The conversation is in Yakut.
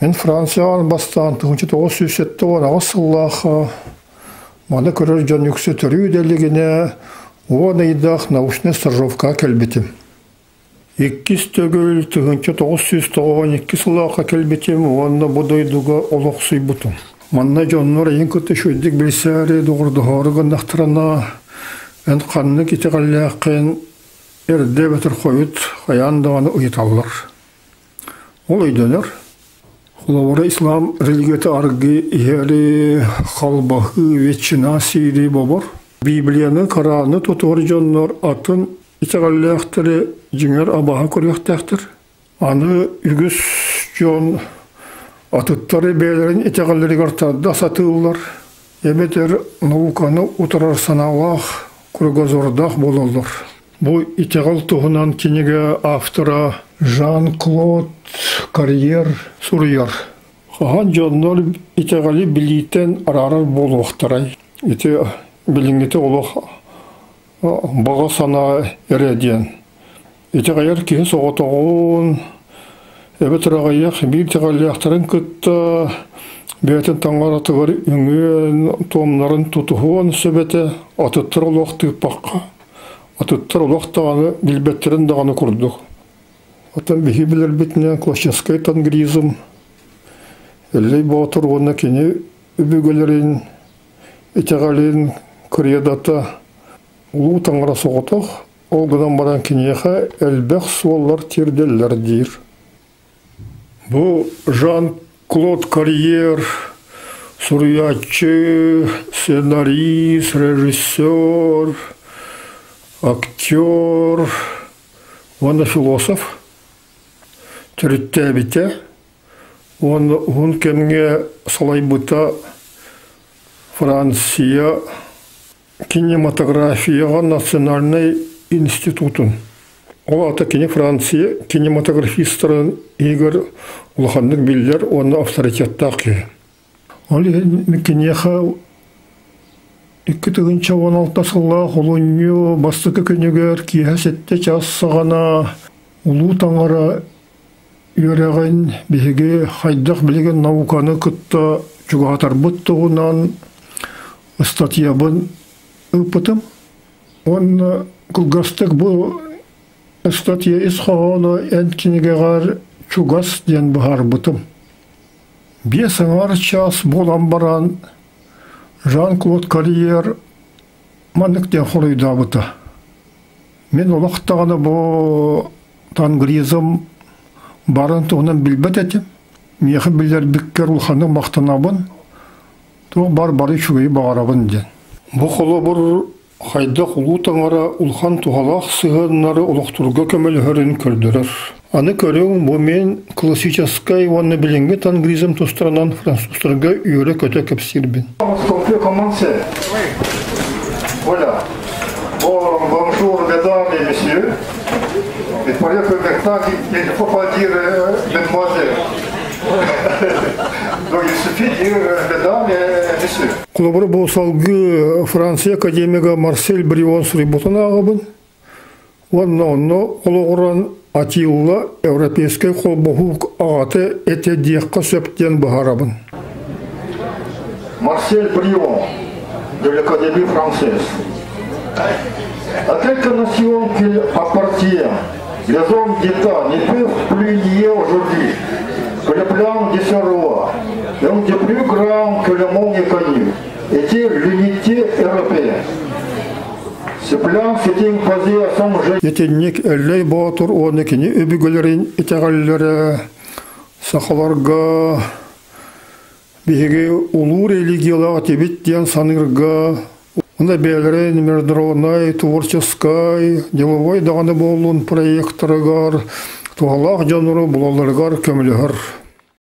Мин Францияҕа бастаан 1978 сыллаахха маны көрөр дьон үксэ төрүү да илигинэ 10 ыйдаах научнай стажировкаҕа кэлбитим. Иккис төгүл 1992 сыллаахха кэлбитим уонна бу дойдуга олохсуйбутум. Манна дьоннор эйин кытта үчүгэйдик билсээри, доҕордоһоору гыннахтарына, эн ханнык итэҕэллээххин эрдэ эбэтэр хойут хайаан даҕаны ыйыталлар. Ол өйдөнөр. Холобура, ислам религията аргы иһэри, халбаһыы, ветчина сиири бобор. Библияны, Кораны тутуһар дьоннор атын итэҕэллээхтэри дьиҥэр абааһы көрүөхтээхтэр. Аны үгүс дьон атыттары бэйэлэрин итэҕэллэригэр тарда сатыыллар, эбэтэр науканы утарар санаалаах, кругозордаах буолаллар. Бу итэҕэл туһунан кинигэ автора Жан-Клод Карьер суруйар. Хаһан дьоннор итэҕэли билиитэн араарар буолуохтарай? Ити билиҥҥити олох баҕа санаа эрэ диэн. Итэҕэйэр киһи соҕотоҕун, эбэтэр аҕыйах биир итэҕэллээхтэрин кытта бэйэтин таҥаратыгар үҥүөн, туомнарын тутуһуон сөп этэ, атыттар олох тыыппакка, атыттар олох даҕаны билбэттэрин даҕаны курдук. Оттон биһи билэрбитинэн классическай тангризм, Эллэй Боотур уонна кини өбүгэлэрин итэҕэлин кредота Улуу Таҥара соҕотох, ол гынан баран киниэхэ элбэх суоллар тиэрдэллэр диир. Бу Жан-Клод Карьер суруйааччы, сценарист, режиссер, актер уонна философ төрүттээбитэ уонна уһун кэмҥэ салайбыта Франция кинематографияҕа национальнай институтун. Ол аата кини Франция кинематографистарын иһигэр улаханнык биллэр уонна авторитеттаах киһи. Ол иһин киниэхэ 2016 сыллаах олунньу бастакы күнүгэр киэһэ 7 час саҕана Улуу Таҥара үөрэҕин биһиги хайдах билигин науканы кытта чугаһатарбыт туһунан ыстатыйабын ыыппытым. Уонна кылгастык бу ыстатыйа ис хоһооно эн кинигэҕэр чугас диэн быһаарбытым. 5 аҥаар чаас буолан баран Жан-Клод Карьер маннык диэн хоруйдаабыта. Мин олох даҕаны бу тангризм барын туһунан билбэт этим. Миэхэ билэрбиккэр улаханнык махтанабын. Туох бар бары үчүгэйи баҕарабын диэн. Бу холобур хайдах улуу таҥара улахан туһалаах сыһыаннары олохторго көмөлөһөрүн көрдөрөр. Аны көрүҥ, бу мин классическай уонна билиҥҥи тангризм тустарынан французтарга үөрэ-көтө кэпсиирбин. Voilà. Bon, bonjour mesdames et messieurs. Il paraît que maintenant, il ne faut pas dire mesdemoiselles. Donc il suffit de dire mesdames et messieurs. Холобура бу салгыы Франция академига Марсель Брион суруйбутун ааҕабын. Уонна онно олоҕуран Атилла европейскай холбоһук аҕата этэ диэххэ сөп диэн быһаарабын. Марсель Брион de l'Académie française. À quelque nation qu'il appartient, les hommes d'État ne peuvent plus nier aujourd'hui que le plan de ce roi, l'un des plus grands que le monde ait connu, était l'unité européenne. Ce plan s'était imposé à son Итинник Эллэй Боотур уонна кини өбүгэлэрин итэҕэллэрэ сахаларга биһиги улуу религиялаах этибит диэн саныырга уонна бэйэлэрин международнай, творческай, деловой даҕаны буоллун проектарыгар туһалаах дьоннору булалларыгар көмөлөһөр.